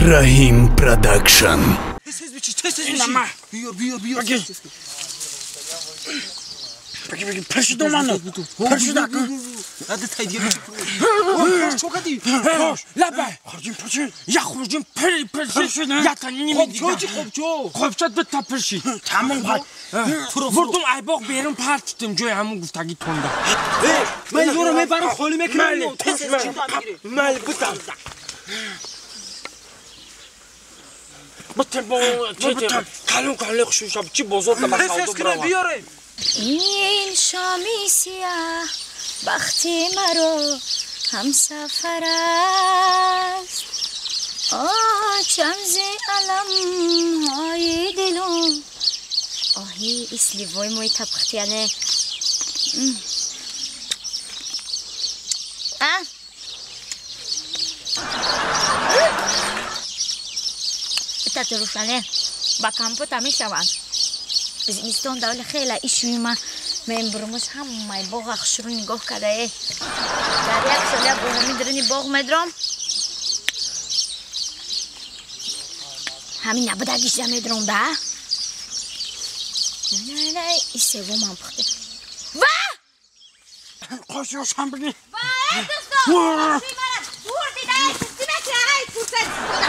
Раҳим Продакшн. این شامی سیاه بختی مرا همسفر است، آه ز علم های دلم آهی اسلیوای موی تپختیانه آه تاتروشانه با کامپوتا می شوند. زمستон دول خیلی ایشوی ما мембурмуш ҳамаи боға хушрӯ нигоҳ кардае. Дар як соля боғами дарини боғ медром. Ҳамин набудагиша медром да. Не, и севумам пухте. Ва! Қошиёшам бигӣ. Ва, эй дӯсто! Шуи мара дур дидаи дуздӣ мекунад, ай фурсат истифода.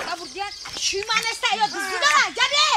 Бабурдиян, шуи ман неста ё дуздӣ дорад, ҷабе!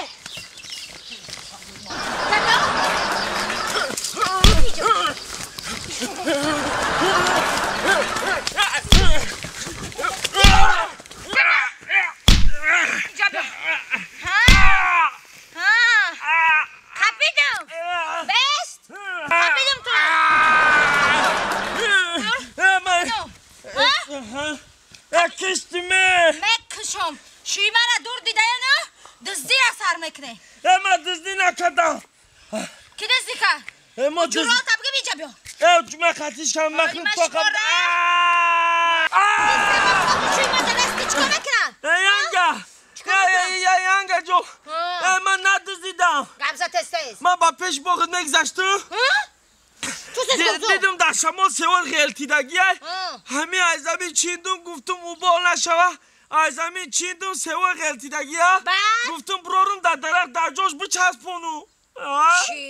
Чиндум сева ғелтидагия гуфтум брорум дар дарахт дар ҷош бичаспону. Чӣ?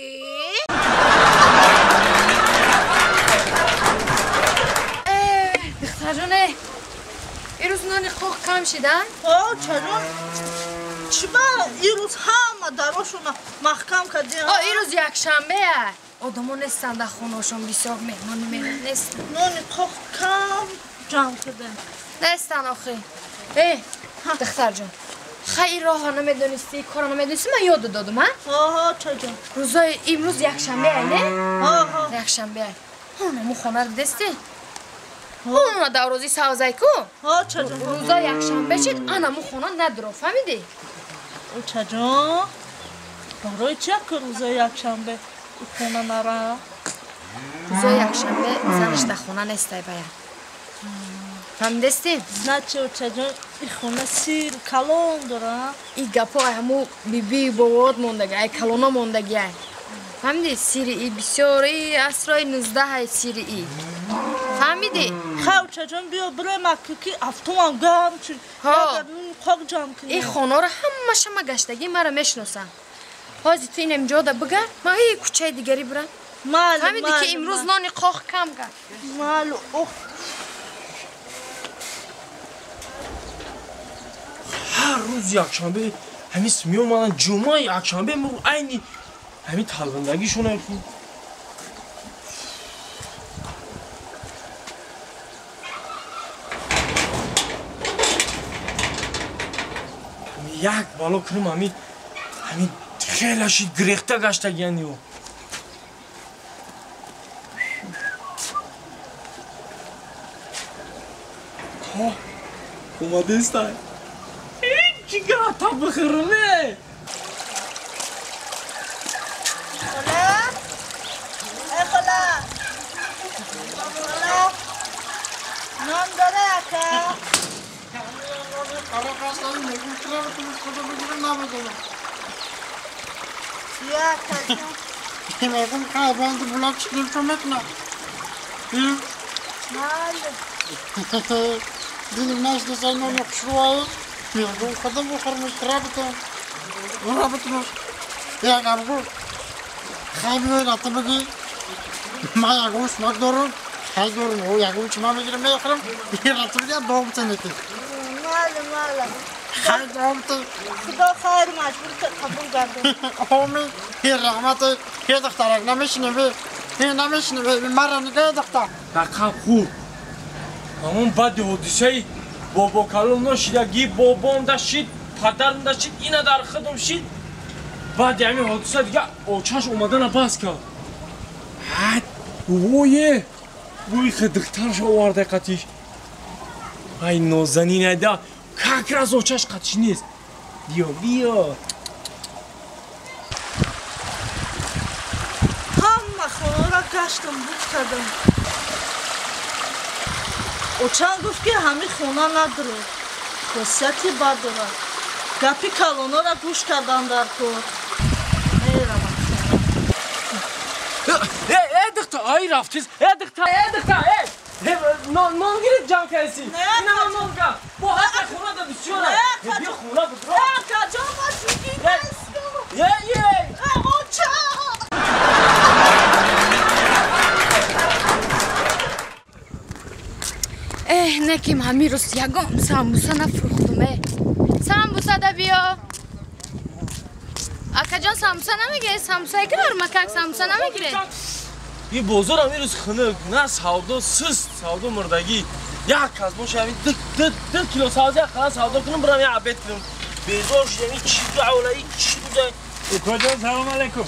Духтарҷоне, ирӯз нони қоқ кам шида? Чаро? Чиба ирӯз ҳама дарошона маҳкам кардем? Ирӯз якшанбеа. Одамо нестанд дар хонаошон, бисёр меҳмонӣ меранд, нестанд. Нони қоқ кам ҷамъ кардем. Нестанд охи. Духтарҷон, хай ин роҳро намедонистӣ, корро намедонистӣ, ман ёдо додум, а? Чаҷон. Рӯзои имрӯз якшанбе, не? Якшанбе. Ҳонамо хонаро дидестӣ? Ҳона даврози савзай ку? Чаҷон. Рӯзои якшанбе шид, анамо хона надуро, фаҳмидӣ? Чаҷон, барои чи ку рӯзои якшанбе хона нара? Рӯзои якшанбе занаш дар хона нестай бая. Фаҳмидестӣ? Значи, очаҷон, и хона сир калон дора. И гапо ай ҳаму бибии бобоот мондаги, ай калоно мондаги ай. Фаҳмидӣ? Сири и бисёр, и асрои 19 ай сири и. Фаҳмидӣ? Хай, очаҷон, биё бирем аки ки автомам гарм шуд. Қоқ ҷамъ кунем. И хонаро ҳамаша ма гаштагӣ мара мешиносам. Ҳозир ту инам ҷода бигард, ман и кӯчаи дигарӣ бирам. Фаҳмидӣ ки имрӯз нони қоқ кам кард? Малу, ох. Ҳар рӯз якшанбе ҳамис меомаданд, ҷумъа якшанбе айни ҳамин талбандагишона ки як бало кунем, ҳамин хеле шид гирехта гаштагиян ё. Омадестай. Чига бихӯрме? Хола? Эй хола! Хола! Нон дора ака? Чия ака ҷон? Мале. Дилим нашда нони хушрӯае. Мегӯм худам бихӯрмаш рабитам. Рабитмаш. Як гап гуфт. Хай биёй рафта бигӣ. Ман ягон сумак дорам. Хай дорам. О ягон чи ман мегирам мехӯрам. Рафта бигӣ дов битанеки. Майли, майли. Хай дов битан. Худо хайр маҷбур қабул гардон. Омин. Раҳмат. Е духтарак намешинем. Намешинем. Маро нигоҳ духтар. Рақам хурд. Ҳамон баъди ҳодисаи бобокалон ношидаги бобом да шид, падарам да шид, ина дар худам шид. Баъди ҳамин ҳодиса дига очаш омадана бас кард. Ҳад, бобое, бӯи духтараш оварда қатиш. Ай нозанин айда, как раз очаш қатиш нест. Биё, биё. Ҳама хонаро гаштам, буд кардам. Очам гуфт ки ҳамин хона надорад, хосияти бад дорад. Гапи калонора гӯш кардан дар кор. Меравам. Э, духтар, ай рафтиз. Э, духтар, э, духтар, э. Нон гирифт ҷамъ кардӣ. Ина нон га. Бо ҳаста хона да бисёра. Биё хона бутро. Э, акаҷон, ма шӯхӣ нестам. Е, е. Э, очам. Эҳ, неким ҳамин рӯз ягон самбуса нафурӯхтум. Э, самбуса да биё. Акаҷон, самбуса намегиред? Самбуса гармакак самбуса намегиред? Ин бозор ҳамин рӯз хунук, на савдо суст, савдо мурдагӣ. Як кас боша ҳамин ду кило савзи як қала савдо кунам, бирам як обед кунам. Безор шудам, ин чӣ давла, ин чӣ буда. Укаҷон, салом алайкум.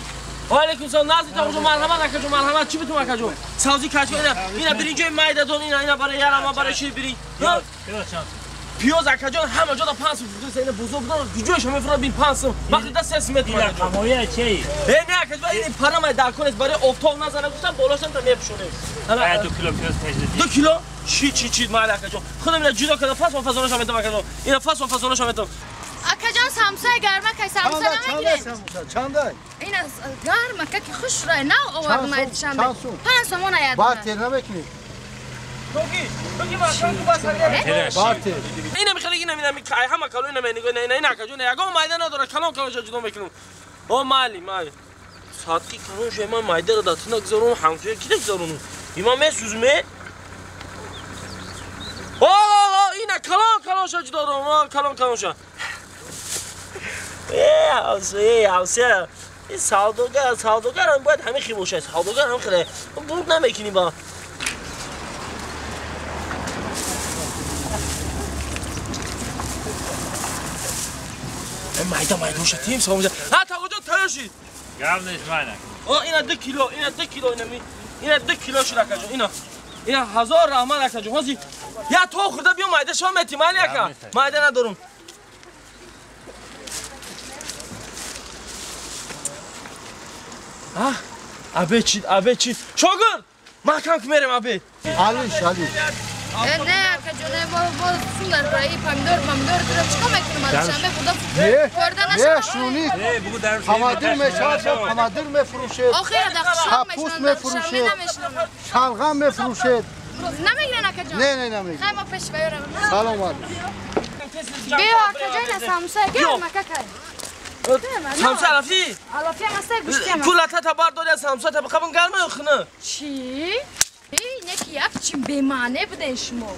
Ва алайкум салом. Назди тағоҷон, марҳамат акаҷон, марҳамат. Чӣ битум акаҷон? Савзи качка ина, ина биринҷои майдадон, ина, ина барои ярама, барои шир биринҷ. Пиёз чанд? Пиёз акаҷон ҳама ҷода 5 сум фурӯхта, ина бозор будан, куҷояш мефурӯхт бин 5 сум. Вақте да 3 сум метумад. Ина қамоя чӣ? Э, не акаҷон, ин парамай дар кор нест, барои офтоб назана гуфтам, болошам та мепӯшонем. Ана 2 кило пиёз тежди. 2 кило? Чӣ, чӣ, чӣ, майли акаҷон. Худам ина ҷудо кардам, фасл фасонашам метам акаҷон. Ина фасл фасонашам метам. Акаҷон, самбуса гармакай, самбуса намегиред? Чандай? Ина гармака ки хушрӯй нав овардам ай Душанбе. 5 сомон аяд. Бартер намекунӣ? Токи, токи бачаҳо ку бас ҳамин. Бартер. Ина мехали, ина ина ай ҳама калон ина нигоҳ, ина ина акаҷон, ягон майда надорад, калон калонша ҷудо мекунам. О майли, майли. Садқи калон шуд, ман майдаро дар ту нагузаронам, ҳамсоя ки нагузаронам? Има месӯзме? О, ина калон калонша ҷудо дорам, калон калонша. Э, ҳавсоя, ҳавсоя. Ин савдогар, савдогарам бояд ҳамин хел бошад, савдогар ҳам хеле. Бурд намекунӣ ба. Майда майдоша тим савдо. Ҳа, тағоҷон тайёр шид. Гап нест, майна. О, ина 2 кило, ина 2 кило, ина ина 2 кило шуд акаҷон, ина. Ина ҳазор раҳмат акаҷон. Ҳозир я то хӯрда биё майда шо мети, майли ака. Майда надорум. А, абе чид, абе чид. Шогирд, маҳкам ки мерем абе. Алиш, алиш. Э, не акаҷон, мо бо сум дар барои помидор, помидор дорам, чикор мекунам? Душанбе буда хӯрда нашавад. Не, шунид. Помидор мешавад, помидор мефурӯшед. Охир дар қишлоқ Капуст мефурӯшед. Шалғам мефурӯшед. Намегирен акаҷон? Не, не, намегирен. Хай мо пеш баёрам. Салом алейкум. Биё акаҷон, ина самбуса гармакакай. Самса алафи? Алафи ҳам аст, гӯшти ҳам аст. Кулата та бардори самса та бақабын гарма ё хина? Чӣ? Эй, неки як чи бемаъне буден шумо.